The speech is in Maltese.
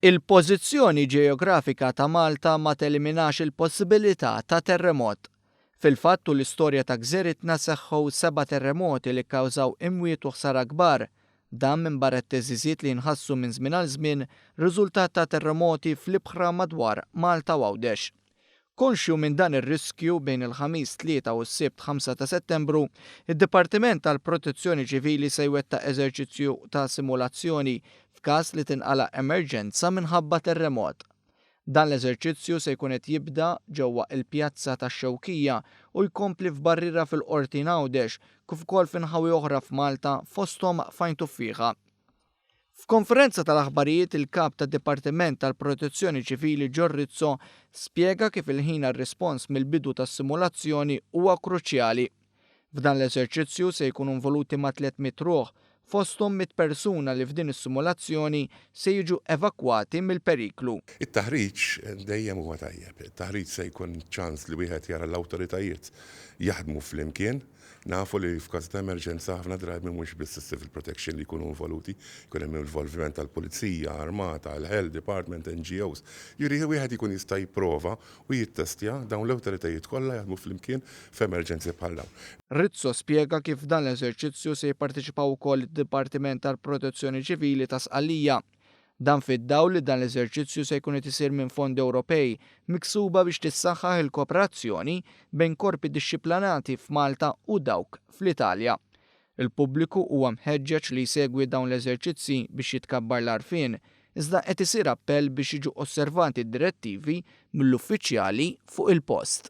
Il-pożizzjoni ġeografika ta' Malta ma teliminax il-possibilità ta' terremot. Fil-fatt tul l-istorja ta' gżiritna seħħu seba' terremoti li kkawżaw imwiet u ħsara kbar. Dan minbarra t-theżżiżiet li jinħassu minn żmien għal żmien riżultat ta' terremoti fl-ibħra madwar Malta u Għawdex. Konxju minn dan ir-riskju, bejn il-Ħamis 3 u s-Sibt 5 ta' Settembru, id-Dipartiment tal-Protezzjoni Ċivili se jwettaq eżerċizzju ta' simulazzjoni f'każ li tinqala' emerġenza minħabba terremot. Dan l-eżerċizzju se jkun qed jibda ġewwa il-Pjazza tax-Xewkija u jkompli f'barriera fil-Qortin Għawdex kif ukoll f'inħawi oħra f'Malta fosthom f'Għajn Tuffieħa. F'konferenza tal-aħbarijiet il-Kap tad-Dipartiment tal-Protezzjoni Ċivili John Rizzo spjega kif il-ħin għar-rispons mill-bidu tas-simulazzjoni huwa kruċjali. F'dan l-eżerċizzju se jkunu involuti ma' 300 ruħ, fosthom 100 persuna li f'din is-simulazzjoni se jiġu evakwati mill-periklu. It-taħriġ dejjem huwa tajjeb. It-taħriġ se jkun ċans li wieħed jara l-awtoritajiet jaħdmu flimkien. Nafu li f'każ ta' emerġenza ħafna drabi mhux biss is-civil protection li jkunu involuti, jkun hemm involviment tal-pulizija, armata, il-health department, NGOs. Jiġifieri wieħed jkun jista' jipprova u jittestja dawn l-awtoritajiet kollha jaħdmu flimkien f'emerġenzi bħal dawn. Rizzo spjega kif f'dan l-eżerċizzju se jipparteċipaw ukoll id-Dipartiment tal-Protezzjoni Ċivili ta' Sqallija. Dan fid-dawl li dan l-eżerċizzju se jkun qed isir minn fondi Ewropej miksuba biex tissaħħaħ il-kooperazzjoni bejn korpi dixxiplanati f'Malta u dawk fl-Italja. Il-pubbliku huwa mħeġġeġ li jsegwi dawn l-eżerċizzji biex jitkabbar l-għarfien, iżda qed isir appell biex jiġu osservati d-direttivi mill-uffiċjali fuq il-post.